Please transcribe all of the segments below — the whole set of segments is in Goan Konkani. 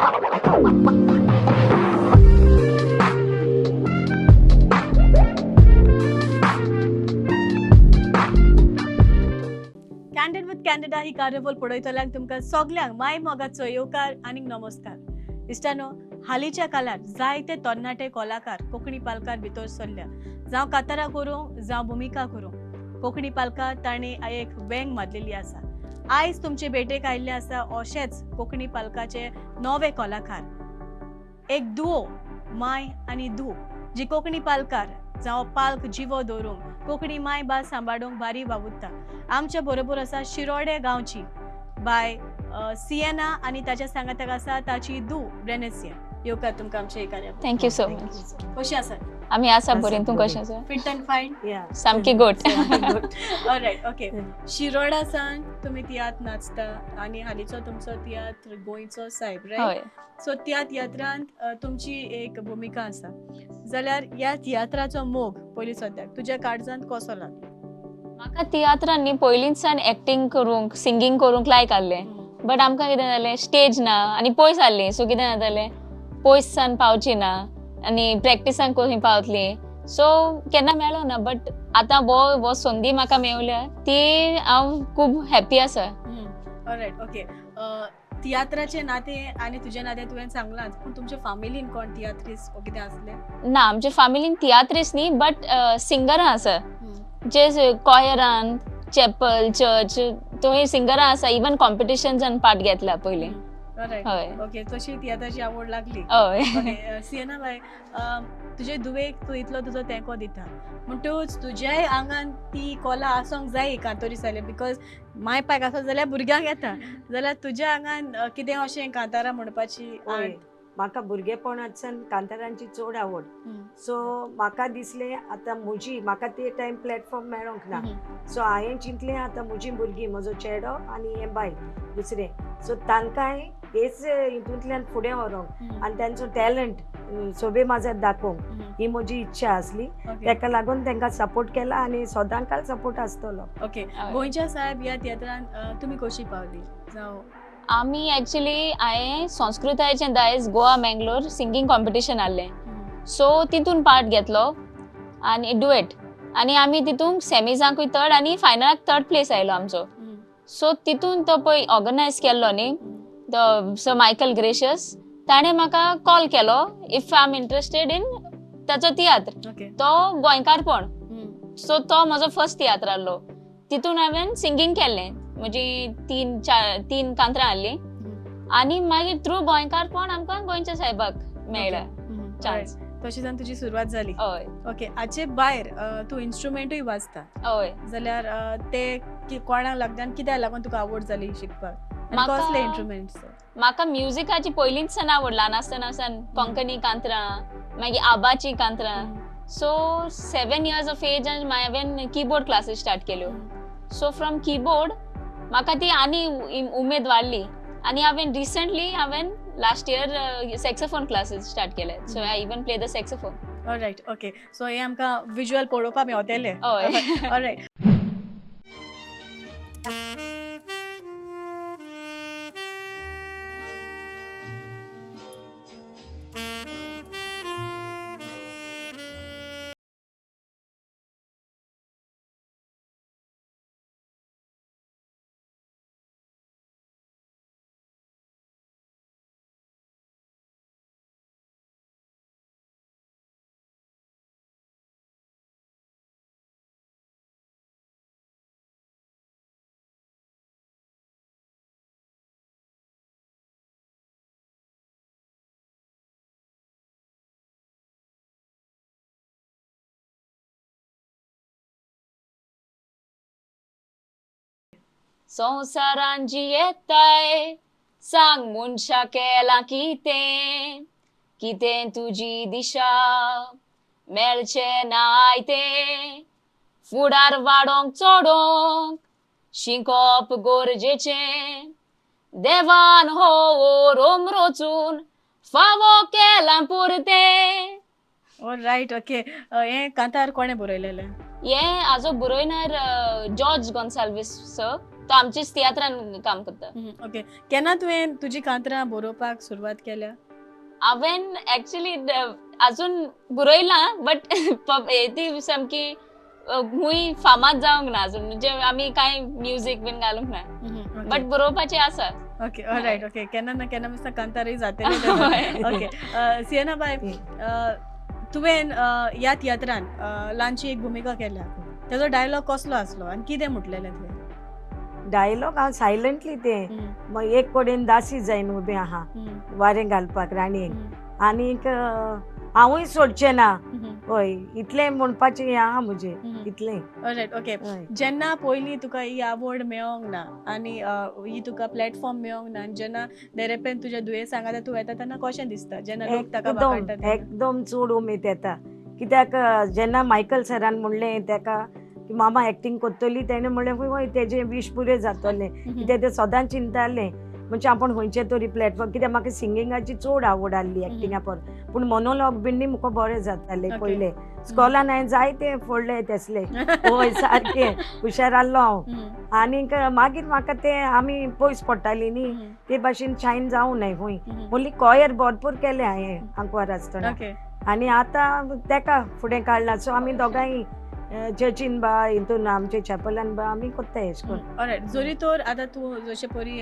कॅन्डीड विथ कॅन्डिडा ही कार्यावळ पळयतल्यांक तुमकां सगल्यांक माय मोगाचो येवकार आनी नमस्कार. इश्टानो, हालींच्या काळार जायते तरणाटे कलाकार कोंकणी पालकार भितर सरल्या, जावं कातारां करूं जावं भुमिका करूं, कोंकणी पालकार तांणी एक वेंग मारलेली आसा. आयज तुमचे भेटेक आयिल्ले आसा अशेच कोंकणी पालकाचे नवे कलाकार, एक दुओ माय आनी धूव, जी कोंकणी पालकार जावं पाल्क जिवो दवरूंक कोंकणी माय भास सांबाळूंक भारी वावुरता. आमच्या बरोबर आसा शिरोडे गांवची बाय सिएना आनी ताच्या सांगाताक आसा ताची धूव ब्रेनेसिया. येवकार तुमकां आमच्या हे कार्यावळीक. Thank you so much. कशी आसा? आमी आसा बरी, तूं कशें आसा? Fit and fine? सामकी गुड. Alright, okay. शिरोडा सान तुमी तियात्र नाचता आनी हालींचो तुमचो तियात्र गोंयचो सायब, रायट? सो त्या तियात्रांत तुमची एक भुमिका आसा, जाल्यार ह्या तियात्राचो मोग पयलीं सद्याक तुज्या काळजांत कसो लागलो? म्हाका तियात्रान न्ही पयलींच सान एक्टींग करूंक, सिंगींग करूंक लायक आहलें, बट आमकां कितें जालें, स्टेज ना आनी पयस आहली, सो कितें जातालें, पयस सान पावची ना आनी प्रॅक्टिसांक खंय पावतली, सो केन्ना मेळो ना. बट आतां हो संदी म्हाका मेवल्या ती हांव खूब हॅप्पी आसा. All right, okay. तियात्राचें नातें आनी तुजें नातें तुवें सांगलांच, पूण तुमच्या फामिलीन कोण तियात्रीस वो कितें आसलें? ना, आमच्या फामिलीन तियात्रीस न्ही, बट सिंगरां आसा, जे कॉयरान, चॅपल, चर्च थंय सिंगरां आसा. इवन कॉम्पिटिशन्सान पार्ट घेतला पयलीं. हय. ओके, तशी तियात्राची आवड लागली. हय. सिएना बाय, तुजे धुवेक तूं इतलो तुजो तेंको दिता म्हणटूच तुज्याय आंगान ती कोला आसोंक जाय कांतोरी जाल्यार, because my पायक आसत जाल्यार भुरग्यांक येता, जाल्यार तुज्या आंगान कितें अशें कांतारां म्हणपाची? म्हाका भुरगेपणांतसान कांतारांची चड आवड, सो म्हाका दिसलें आतां म्हजी, म्हाका ते टायम प्लॅटफॉर्म मेळोंक ना, सो हांवें चिंतलें आतां म्हजी भुरगीं, म्हजो चेडो आनी हें बायल दुसरें, सो तांकांय हेच हितूंतल्यान फुडें व्हरोंक आनी तांचो टॅलंट सोबे माझ्यात दाखोवंक ही म्हजी इच्छा आसली. ताका लागून तांकां सपोर्ट केला आनी सदांकाल सपोर्ट आसतलो. ओके, गोंयच्या साहेब ह्या तियात्रान तुमी कशी पावली? जावं आमी एक्चुली हांवें संस्कृतायेचें दायज गोवा मँगलोर सिंगींग कॉम्पिटिशन आहलें, सो तितून पार्ट घेतलो आनी डुएट, आनी आमी तितून सेमीजांकूय थर्ड आनी फायनलाक थर्ड प्लेस आयलो आमचो. सो तितून तो पळय ऑर्गनायज केल्लो न्ही तो सर मायकल ग्रेशियस, ताणें म्हाका कॉल केलो if I am interested in ताचो तियात्र, तो गोंयकारपण. सो तो म्हजो फर्स्ट तियात्र आहलो, तितून हांवें सिंगींग केल्लें, म्हजी तीन कांतरां आहली आनी मागीर थ्रू गोंयकारपण आमकां गोंयच्या सायबाक मेळ्ळा चान्स. तशी जावन तुजी सुरवात जाली. हय. ओके, हाचे भायर तूं इन्स्ट्रुमेंटूय वाजता. हय. जाल्यार ते कोणाक लागता आनी कित्याक लागून तुका आवड जाली शिकपाक? कसले इन्स्ट्रुमेंट्स? म्हाका म्युजिकाची पयलींच सान आवड, ल्हान आसतना सान कोंकणी कांतरां, मागीर आबाची कांतरां. सो 7 इयर्स ऑफ एज हांवें किबोर्ड क्लासीस स्टार्ट केल्यो. सो फ्रॉम किबोर्ड म्हाका ती आनी उमेद वाडली आनी हांवें recently last year saxophone classes start केले. So I even play the saxophone. Alright, okay. So हें आमकां विज्युअल पळोवपाक मेवतलें. हय. ऑलरायट. संवसारान जियेताय सांग मनशा केलां कितें, कितें तुजी दिशा मेळचें ना आयतें, फुडार वाडोवंक चडोवंक शिकप गरजेचें, देवान हो रोम रचून फावो केलां पुरतें. Alright, okay. हें कांतार कोणें बरयलेलें? हें हाजो बरोयणार जॉर्ज गोन्साल्वीस सर. तो आमचेच तियात्रान काम करता. ओके, केन्ना तुवें तुजी कांतरां बरोवपाक सुरवात केल्या? हांवें एक्चुली अजून बरयलां बट ती सामकी खूंय फामाद जावंक ना अजून, म्हणजे आमी कांय म्युजीक बीन घालूंक ना, बट बरोवपाचें आसा. ओके, ऑलरायट, ओके, केन्ना ना केन्ना दिसता कांतारय जातले. ओके, सियना बाय, तुवें ह्या तियात्रान ल्हानशी एक भुमिका केल्या, तेजो डायलॉग कसलो आसलो आनी कितें म्हटलेलें तुवें? डायलॉग हांव सायलंटली ते मग एक कडेन दासी जायन उबें आहा वारें घालपाक राणयेक, आनीक हांवूय सोडचें ना, हय इतलें म्हणपाचें हें आहा म्हजें, इतलें. ऑलरायट, ओके, जेन्ना पयलीं तुका ही आवड मेळोंक ना आनी ही तुका प्लॅटफॉर्म मेळोंक ना, आनी जेन्ना देरेपेन तुज्या दुयेंसांक आतां तूं वता तेन्ना कशें दिसता जेन्ना लोक ताका वाखाणटा? एकदम चड उमेद येता, कित्याक जेन्ना मायकल सरान म्हणलें तेका की मामा एक्टींग करतली, तेणें म्हणलें हय तेजें वीश पुरें जातलें, कित्याक तें सदांच चिंतालें म्हणजे आपूण खंयचे तरी प्लॅटफॉर्म, कित्याक म्हाका सिंगिंगाची चड आवड आसली एक्टिंगा पर, पूण मोनोलॉग बीन न्ही म्हाका बरें जातालें पयलें. स्कॉलान हांवें जायते फोडले तेसले, हय सारकें हुशार आसलो हांव. आनीक मागीर म्हाका तें आमी पयस पडटाली न्ही ते भाशेन शायन जावं न्हय खंय, ओन्ली कॉयर भरपूर केलें हांवें आंकवार आसतना, आनी आतां तेका फुडें काडला. सो आमी दोगांय चर्चीन बा हितून आमचे चॅपलान बा आमी करता एश करून. ऑलरायट, जरी तर आतां तूं जशें परी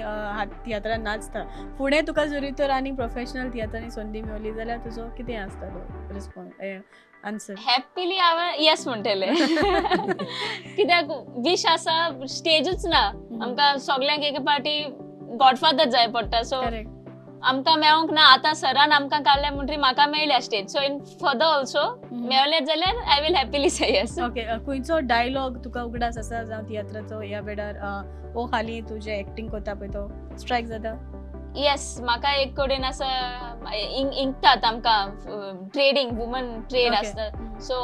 तियात्रान नाचता, फुडें तुका जरी तर आनी प्रोफेशनल तियात्रांनी संदी मेवली जाल्यार तुजो कितें आसतलो रिस्पॉन्स, आन्सर? हॅप्पीली हांवें येस म्हणटलें, कित्याक वीश आसा, स्टेजूच ना आमकां सगल्यांक, एके पाटी गॉडफादर जाय पडटा, सो आमकां मेळोंक ना. आतां सरान आमकां काडल्या म्हणटरी म्हाका मेळ्ळ्या stage, so in further also मेळ्ळ्या जाल्यार I will happily say yes. Okay, खंयचो डायलॉग तुका उगडास आसा जावं तियात्राचो ह्या वेळार ओ हालीं तुजें एक्टींग करता पळय तो स्ट्रायक जाता? येस, म्हाका एक कडेन आसा इंकतात आमकां ट्रेडींग, वुमन ट्रेड आसता, सो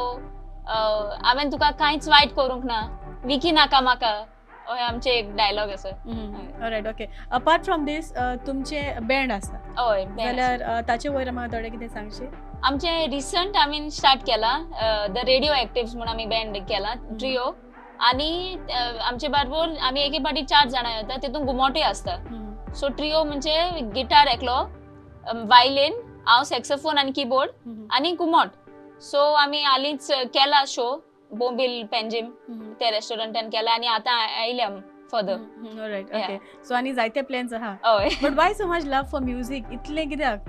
हांवें तुका कांयच वायट करूंक ना, विकी नाका म्हाका, आमचे एक डायलॉग आसा. Alright, okay, apart from this तुमचे बँड आसा, हय, जाल्यार ताचे वयर म्हाका थोडें कितें सांगशी? आमचे रिसंट आमी स्टार्ट केला the radio actives म्हूण आमी बँड केला, ट्रियो, आनी आमचे बरोबर आमी एके पाटी 4 जाणां येता, तितून घुमोटूय आसता. सो ट्रियो म्हणजे गिटार एकलो, वायलीन, हांव सॅक्सोफोन आनी किबोर्ड आनी घुमोट. सो आमी हालींच केला शो बोंबील पेंजीम त्या रेस्टॉरंटान केला आनी आतां आयल्या फर्दर. ऑलरायट, ओके, सो आनी जायते प्लॅन्स आहा, but why so much love for music? इतलें कित्याक,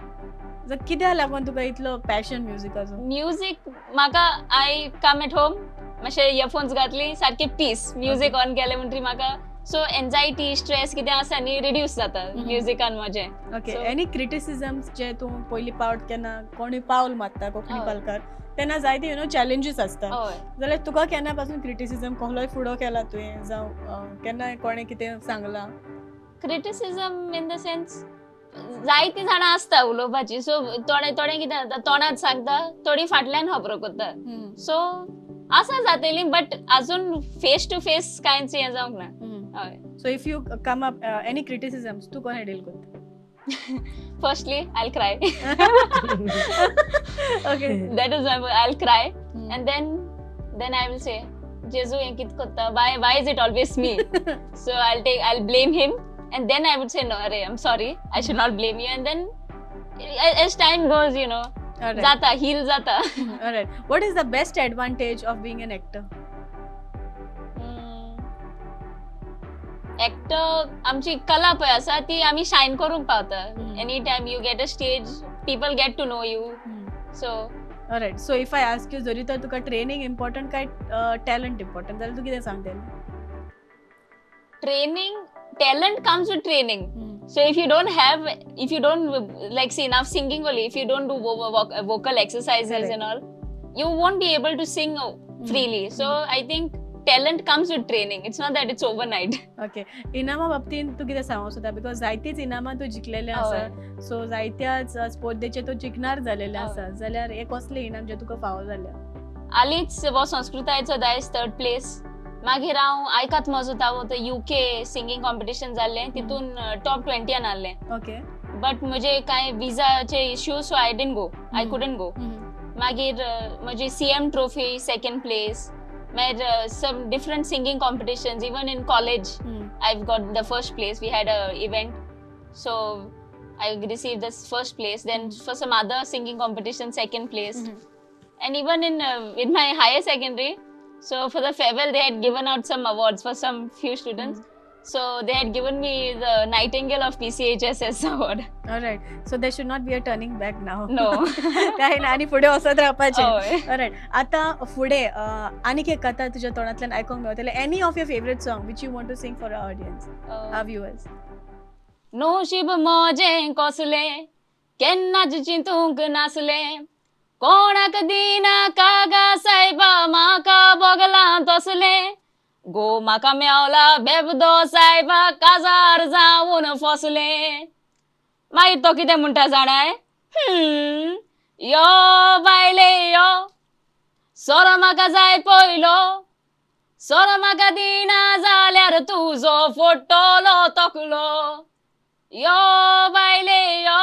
कित्याक लागून तुका इतलो पॅशन म्युजिकाचो? म्युजीक म्हाका I come at home मातशें इयरफोन्स घातली सारके पीस, म्युजीक ऑन केलें म्हणटरी म्हाका सो एन्जायटी स्ट्रेस कितें आसा न्ही रिड्यूस जाता म्युजिकान म्हजें. ओके, एनी क्रिटिसिजम्स जे तूं पयली पावट केन्ना कोणूय पावल मारता कोंकणी पालकार तेन्ना जायते you know challenges आसता, जाल्यार तुका केन्ना पासून क्रिटिसिजम कसलोय फुडो केला तुवें, जावं केन्ना कोणें कितें सांगलां? क्रिटिसिजम इन the sense जायतीं जाणां आसता उलोवपाची, सो थोडे थोडे कितें जाता तोंडात सांगता, थोडी फाटल्यान खबरो करता, सो आसा जातली बट अजून फेस टू फेस कांयच हें जावंक ना. So if you come up any criticisms तूं कोण हँडल करता? Firstly, I'll cry. Okay. That is why I'll cry. And then I will say, Jesu, ye kit karta? Why is it always me? So I'll blame him, and then I would say, no, arey, I'm sorry, I should not blame you. And then as time goes, you know, right. Jata, heal jata. All right. What is the best advantage of being an actor? Actor आमची कला पळय आसा ती आमी शायन करूंक पावता. Any time you get a stage, people get to know you. So alright, so if I ask you जरी तर तुका ट्रेनिंग इम्पॉर्टंट काय टॅलंट इम्पॉर्टंट जाल्यार तूं कितें सांगतलें? Training, talent comes with training. So if you don't have, if you don't like see enough singing only, if you don't do vocal exercises and all, you won't be able to sing freely. So I think talent comes with training. It's not that it's overnight. Okay. इनामा बाबतीन तूं कितें सांगूंक सोदता? Because जायतीच इनामां तूं जिखलेलें आसा, सो जायत्याच स्पर्धेचे तूं जिखणार जालेलें आसा, जाल्यार हे कसले इनाम जे तुका फावो जाल्या? हालींच हो संस्कृतायेचो दायज थर्ड प्लेस, मागीर हांव आयकात म्हजो तावो तो UK singing competition जाल्लें, तितून टॉप 20 आसलें. ओके. बट म्हजे कांय विजाचे issue, so I didn't go, I couldn't go. मागीर म्हजी CM trophy second place, मागीर some different singing competitions even in college. I got the first place. We had a event, so I receive the first place. Then for some other singing competition, second place. And even in my higher secondary, so for the farewell they had given out some awards for some few students. So they had given me the Nightingale of PCHSS award. Right, so there should not be a turning back now. No. काय ना, आनी फुडें वचत रावपाचें. हय. रायट, आतां फुडें आनीक एक कथा तुज्या तोंडांतल्यान आयकूंक मेवतलें. Any of your favourite song which you want to sing for our audience, our viewers? नशीब म्हजें कसलें, केन्नाच चिंतूंक नासलें, कोणाक दिनाका गा सायबा, म्हाका भोगलां तसलें. गो म्हाका मेवला बेबदो सायबा, काजार जावन फसलें. मागीर तो कितें म्हणटा जाणाय? यो बायले यो, सोरो म्हाका जाय पयलो, सोरो म्हाका दिना जाल्यार तुजो फोडटलो तकलो. यो बायले यो,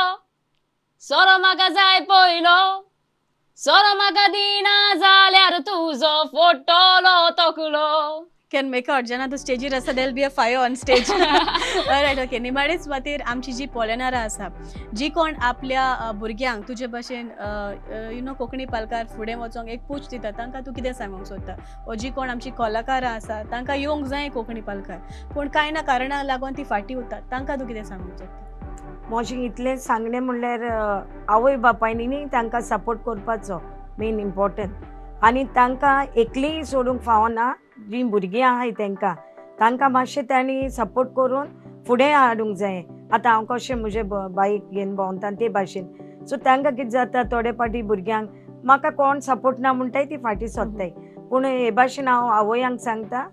सोरो म्हाका जाय पयलो, सोरो म्हाका दिना जाल्यार तुजो फोडटलो तकलो. Can make out जेन्ना तूं स्टेजीर आसा, there'll be a fire on stage. Right, okay. निमाणे सुवातेर आमची जी पळयणारां आसा, जी कोण आपल्या भुरग्यांक तुजे भशेन you know Konkani पालकार फुडें वचोंक एक पूश दिता, तांकां तूं कितें सांगूंक सोदता? ओ जी कोण आमची कलाकारां आसा, तांकां येवंक जाय कोंकणी पालकार, पूण कांय ना कारणाक लागून ती फाटीं उरतात, तांकां तूं कितें सांगूंक सोदता? म्हजें इतलें सांगणें म्हणल्यार आवय बापायनी न्ही तांकां सपोर्ट करपाचो मेन इम्पॉर्टंट, आनी तांकां एकलीय सोडूंक फावना. जीं भुरगीं आहाय तांकां तांकां मातशें तांणी सपोर्ट करून फुडें हाडूंक जाय. आतां हांव कशें म्हजे बाईक घेवन भोंवता ते भाशेन, सो तांकां कितें जाता, थोडे फावटी भुरग्यांक म्हाका कोण सपोर्ट ना म्हणटाय, ती फाटीं सोदताय. पूण हे भाशेन हांव आवयांक सांगता,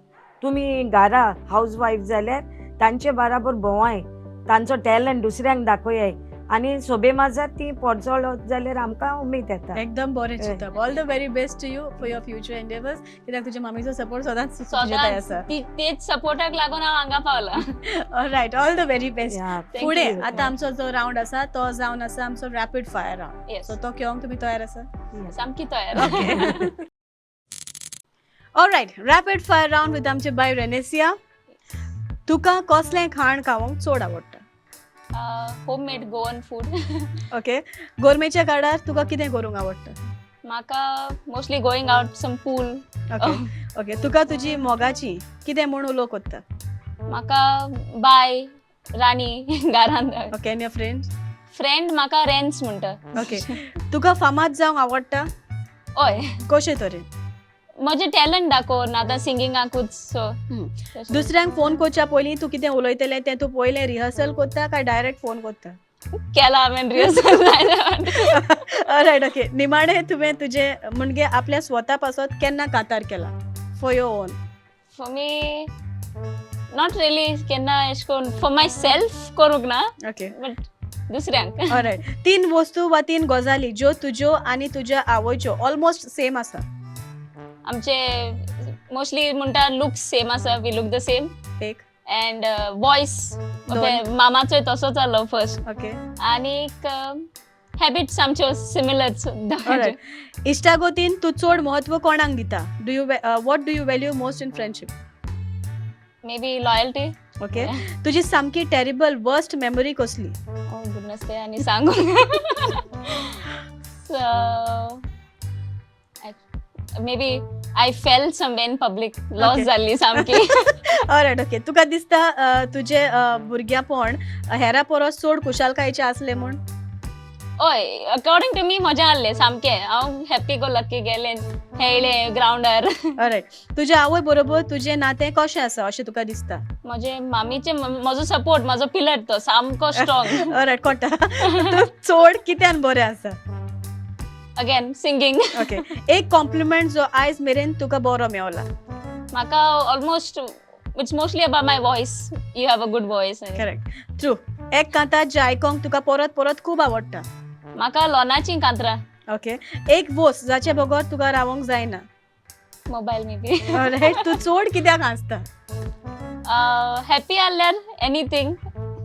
तुमी घरा हावज वायफ जाल्यार तांचे बराबर भोंवाय, तांचो टॅलंट दुसऱ्यांक दाखयाय आनी सोबे माजार ती पोरजोळत जाल्यार आमकां उमेद येता. एकदम बरें चिंतप. All the very best to you for your future endeavours, कित्याक तुज्या मामीचो सपोर्ट सदांच तुजे थंय आसा. तेच सपोर्टाक लागून हांव हांगा पावलां. Right, all the very best. Yeah. Thank फुडें you. आतां आमचो जो रावंड आसा तो जावन आसा आमचो rapid fire round. Yes. So तो खेळोंक तुमी तयार आसा? सामकी तयार. Alright, rapid fire round with आमचे बाय रेनेसिया. तुका कसलें खाण खावंक चड आवडटा? Home made Goan food. Okay, गोरमेच्या काळार तुका कितें करूंक आवडटा? म्हाका mostly going out, some pool. Okay okay तुका तुजी मोगाची कितें म्हूण उलो कोत्ता? म्हाका बाय, राणी घरान. ओके, आनी your friend? Friend म्हाका रेन्स म्हणटा. ओके, तुका फामाद जावंक आवडटा? हय. कशे तरेन? म्हजें टॅलंट दाखोवन आतां सिंगिंगाकूच, सो दुसऱ्यांक फोन करच्या पयलीं तूं कितें उलयतलें तें तूं पयलें रिहर्सल करता काय डायरेक्ट फोन करता? केला हांवें रिहर्सल. Right, okay. निमाणें तुवें तुजें म्हणजे आपल्या स्वता पासत केन्ना कातार केला for your own? For me, not really केन्ना एशें करून फॉर my self करूंक ना, बट दुसऱ्यांक. रायट, तीन वस्तू वा तीन गजाली ज्यो तुज्यो आनी तुज्या आवयच्यो ऑलमोस्ट सेम आसा? आमचे मोस्टली म्हणटा लुक्स सेम आसा, we look the same. एक. And voice. दोन. मामाचोय तसोच जालो फर्स्ट. आनीक हॅबिट्स आमच्यो सिमिलर. ऑलरायट, इश्टागतीन तूं चड म्हत्व कोणाक दिता? Do you what do you value most in friendship? May be loyalty. Okay, तुजी सामकी टेरिबल वर्स्ट मेमरी कसली? ओ गुडनस, ते आनी सांगू, so maybe I fell some in public, loss जाल्ली सामकी. All right, okay. तुका दिसता तुजें भुरग्यापण हेरा परस चड खुशालकायेचें आसलें म्हूण? हय, अकॉर्डिंग टू मी मजा आहले सामकें. हांव हॅप्पी गो लक्की, गेलें, खेळ्ळें ग्रावंडार. ऑलरायट, तुज्या आवय बरोबर तुजें नातें कशें आसा अशें तुका दिसता? म्हजे मामीचे म्हजो सपोर्ट, म्हजो पिलर, तो सामको स्ट्रॉंग. ऑलरायट, कोटा तूं चड कित्यान बरें आसा? Again singing. Okay, एक कॉम्प्लिमेंट जो आयज मेरेन तुका बरो मेवला? म्हाका almost it's mostly about my voice, you have a good voice. Correct, true. एक कांतार जें आयकोंक तुका परत परत खूब आवडटा? म्हाका लोनाची कांतरां. ओके, एक वस्त जाचे बगर तुका रावंक जायना? Mobile may be. ऑलरायट, तूं चड कित्याक हांसता? हॅप्पी आहल्यार एनीथींग.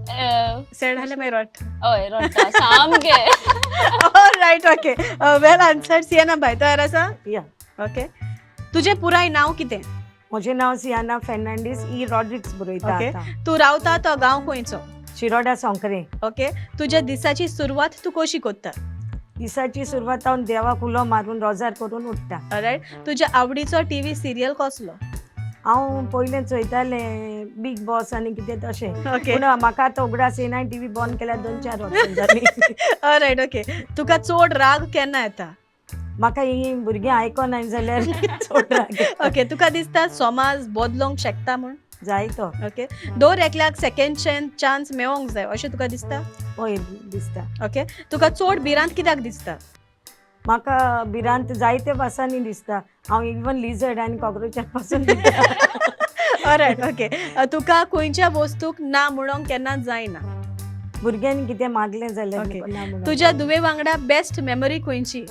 सॅड जाल्यार मागीर रडटा? हय, रडटा सामकें. ऑलरायट, ओके, वेल आन्सर. सियाना बाय, तयार आसा? या. ओके, तुजें पुराय नांव कितें? म्हजें नांव सियाना फेर्नांडीस ई रॉड्रिक्स बरयता. Okay. आतां तूं रावता तो गांव खंयचो? शिरोडा सोंकरे. ओके, तुज्या दिसाची सुरवात तूं कशी करता? दिसाची सुरवात हांव देवाक उलो मारून रोजार करून उठ्ठा. ऑलरायट, तुज्या आवडीचो टीव्ही सिरियल कसलो? हांव पयलें चोयतालें बीग बॉस आनी कितें तशें. ओके. पूण म्हाका आतां उगडास येना, टीव्ही बंद केल्यार 2-4 वर्सां जालीं. ऑलरायट, ओके, तुका चड राग केन्ना येता? म्हाका ही भुरगीं आयकोना जाल्यार चड राग येता. ओके, तुका दिसता समाज बदलोंक शकता म्हूण? जायतो. ओके, दर एकल्याक सेकंड चान्स मेळोंक जाय अशें तुका दिसता? हय दिसता. ओके, तुका चड भिरांत कित्याक दिसता? म्हाका भिरांत जायते भासांनी दिसता. हांव इवन लिजर्ड आनी कॉक्रोचा पासून. ऑलरायट, ओके, तुका खंयच्या वस्तूक ना म्हणोंक केन्ना जायना? भुरग्यांनी कितें मागलें जाल्यार Okay. ना म्हणूंक. तुज्या धुवे वांगडा बेस्ट मेमरी खंयची?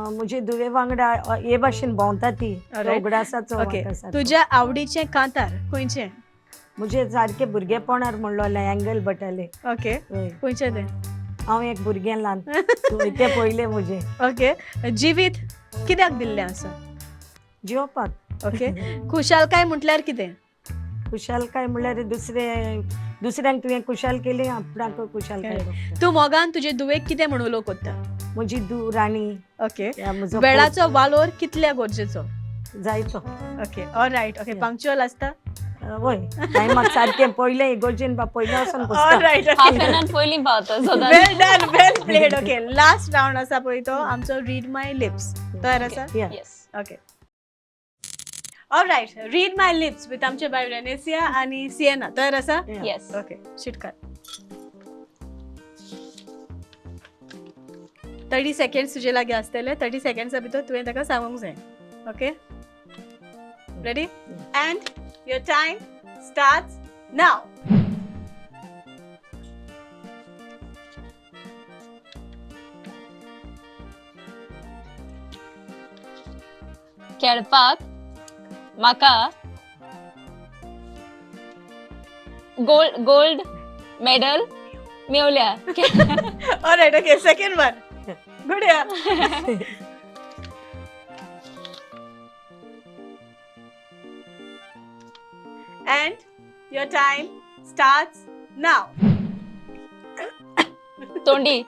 म्हजे धुवे वांगडा हे भाशेन भोंवता ती. Alright. उगडासाचो ओके, म्हाका सारको. तुज्या आवडीचें कांतार खंयचें? म्हजे सारके भुरगेपणार म्हणलोलें एंगल भटाले. ओके, हय. खंयचें तें? हांव एक भुरगें ल्हान तें पयलें म्हजें. ओके, जिवीत कित्याक दिल्लें आसा? जिवपाक. ओके, खुशालकाय म्हटल्यार कितें? खुशालकाय म्हणल्यार दुसऱ्यांक तुवें खुशाल केली, आपणाक खुशालकाय भोगता. तूं मोगान तुजे धुवेक कितें म्हूण उलो कोत्ता? म्हजी धूव राणी. ओके, या म्हजो वेळाचो वालोर कितल्या गरजेचो? पूत जायतो. Okay, alright, okay, Yeah. Punctual आसता? वय टायमाक सारकें पयलें इगोर्जेन बा पयलें वचोन बसता. ऑलरायट, हाफ एन our पयलीं पावता सदांच. Well done, well played. Okay, last round आसा पळय तो आमचो रीड my lips. तयार आसा? Yeah. Yes. Okay, alright, read my lips with आमचे बाय रेनेसिया आनी सिएना. तयार आसा? Yeah. Yes. Okay, शिटकार. 30 seconds तुजे लागीं आसतले. 30 सेकंड्सा भितर तुवें ताका सांगूंक जाय. Okay, ready? And your time starts now. खेळपाक म्हाका गोल्ड मेडल मेवल्या. Alright, okay, second one. Good यार. And your time starts now. तोंडी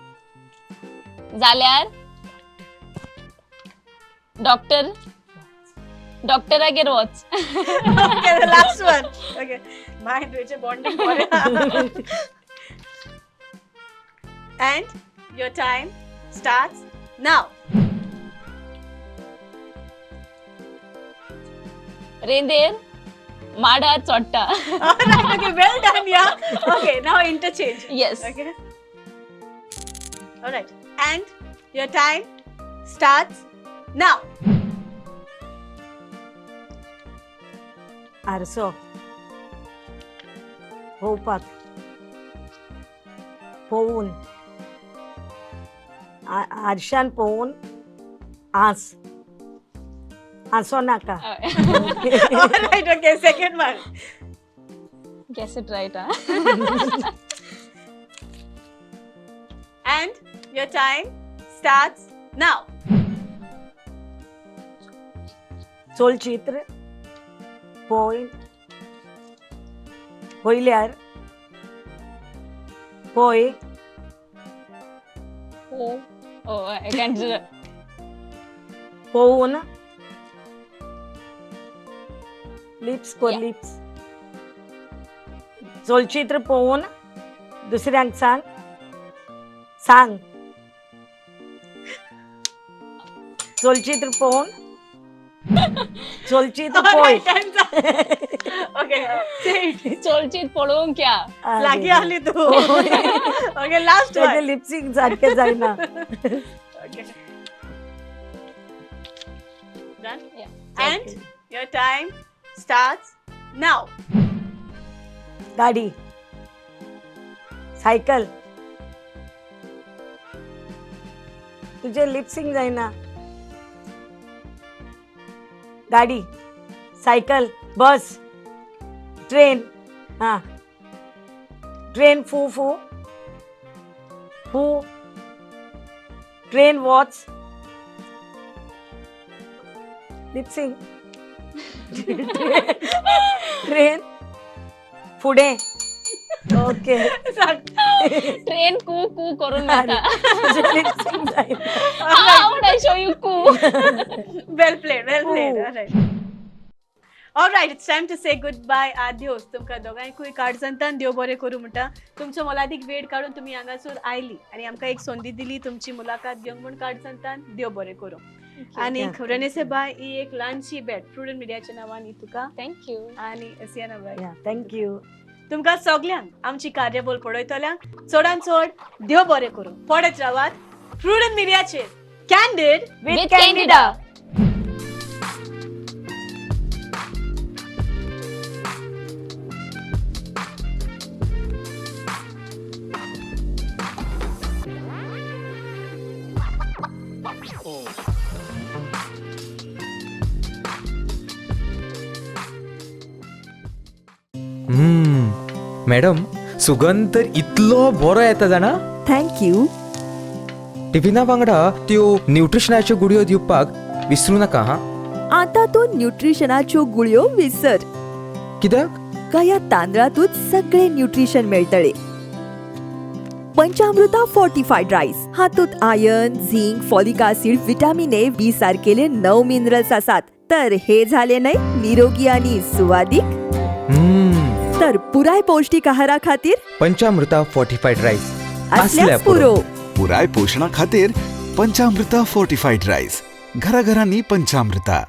जाल्यार डॉक्टर डॉक्टरागेर वच. Okay, the last one. Okay, mind which bonding. And your time starts now. रेंदेर माडार चोडटा. Alright, okay, well done, yeah. Okay, now interchange. Yes. Okay. Alright, and your time starts now. आरसो पोवपाक पोवून आरशान पोवून आस आसो नाका. Alright, okay, second one. Guess it right. हा. And your time starts now. चलचित्र पळय पयल्यार पळय. ओ I can't. पळोवन लिप्स कोर Yeah. Lips चलचित्र पळोवन दुसऱ्यांक सांग सांग चलचित्र पळोवन चलचित्र पळय. Alright, time's up. Okay, say it. चलचीत पळोवंक या. लागीं आली तूं. Okay, last तेजे one. लिपसीक सारकें जायना. Okay. Done? Yeah. And your time starts now. गाडी सायकल तुझे लिपसिंग जायना. गाडी सायकल बस ट्रेन. हा ट्रेन फू फू फू ट्रेन वॉच लिपसिंग. ट्रेन फुडें. ओके. सांग. ट्रेन कू कू करून वता. तुजें lip sync जायना. How would I show you Koo? Well played, well played. Ooh. All right. All right, it's time to say goodbye. Adios. तुमकां दोगांयकूय काळजांतल्यान देव बरें करूं म्हणटा. तुमचो मोलादीक वेळ काडून तुमी हांगासर आयली आनी आमकां एक संदी दिली तुमची मुलाखत घेवंक म्हूण काळजांतल्यान देव बरें करूं. आनी रेनेसे बाय, ही एक ल्हानशी भेट प्रुडंट मिडियाच्या नांवान ही तुका. Thank you. आनी एसियाना बाय. Yeah, thank you. तुमकां सगल्यांक आमची कार्यावळ पळयतल्यांक चडान चड देव बरें करूं. पळयत रावात प्रुडंट मिडियाचेर कॅन्डीड विथ कॅन्डिडा. मॅडम, सुगंध तर इतलो बरो येता जाणा. Thank you. टिफिना वांगडा त्यो न्युट्रिशनाच्यो गुळयो दिवपाक विसरू नाका हा. आता तूं न्युट्रिशनाच्यो गुळयो विसर. कित्याक? कया तांदळातूच सगळे न्युट्रिशन मेळटले. पंचामृता फोर्टिफायड रायस हातूंत iron, zinc, folic acid, vitamin A, B सारकेले 9 minerals आसात. तर हे झाले न्हय निरोगी आणि सुवादीक. तर पुराय पौष्टिक आहारा खातीर पंचामृता फोर्टिफायड रायस असल्याच पुरो. पुराय पोशणा खातीर पंचामृता फोर्टिफाईड राईस. घराघरांनी पंचामृता.